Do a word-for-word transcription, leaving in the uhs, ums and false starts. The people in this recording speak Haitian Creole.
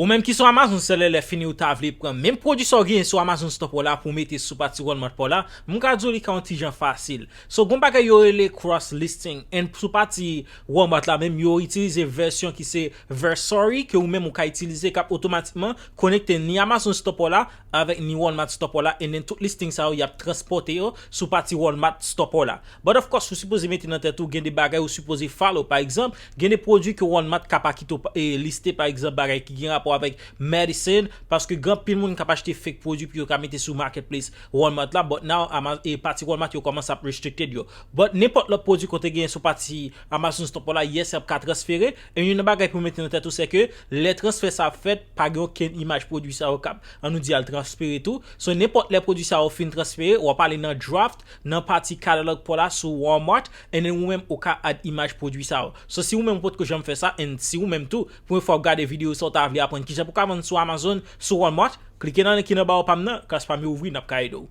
Ou menm ki sou Amazon seller, lè fini ou ta vle pran menm pwodui sa w genyen sou Amazon Store pa w la pou w mete sou pati Walmart pa w la, m ka di w li ka yon ti jan fasil. So, gon bagay yo rele cross listing, and sou pati Walmart la menm, yo itilize vèsyon ki se Versary, ke ou menm ou ka itilize, k ap otomatikman konekte ni Amazon Store pa w la avèk ni Walmart Store pa w la, and then tout listing sa yo, y ap transpòte yo sou pati Walmart Store pa w la. But of course, ou sipoze mete nan tèt ou, gen de bagay ou sipoze follow. Pa egzanp, gen de pwodui ke Walmart ka pa kite w pa- e, liste, pa egzanp, bagay ki gen rapò avèk medicine, paske gen anpil moun k ap achte fake pwodui pou yo ka mete sou marketplace Walmart la, but now, Ama- e, pati Walmart yo kòmanse ap restricted yo. But nenpòt lòt pwodui kote genyen sou pati Amazon Store pa w la, yes, y ap ka transfere. E youn nan bagay pou mete nan tèt ou, se ke lè transfè sa ap fèt, pa gen okenn imaj pwodui sa yo k ap, ann nou di, al transfere tou. So, nenpòt lè pwodui sa yo fin transfere, w ap ale nan draft, nan pati catalog pa w la sou Walmart, and then ou menm ou ka add imaj pwodui sa yo. So, si ou menm ou potko janm fè sa, and si ou menm tou, premye fwa w ap gade videyo sa, ou ta vle aprann kijan pou w ka vann sou Amazon, sou Walmart, klike nan link ki nan ba w pa m nan, kas pa m yo ouvri, n ap ka ede w.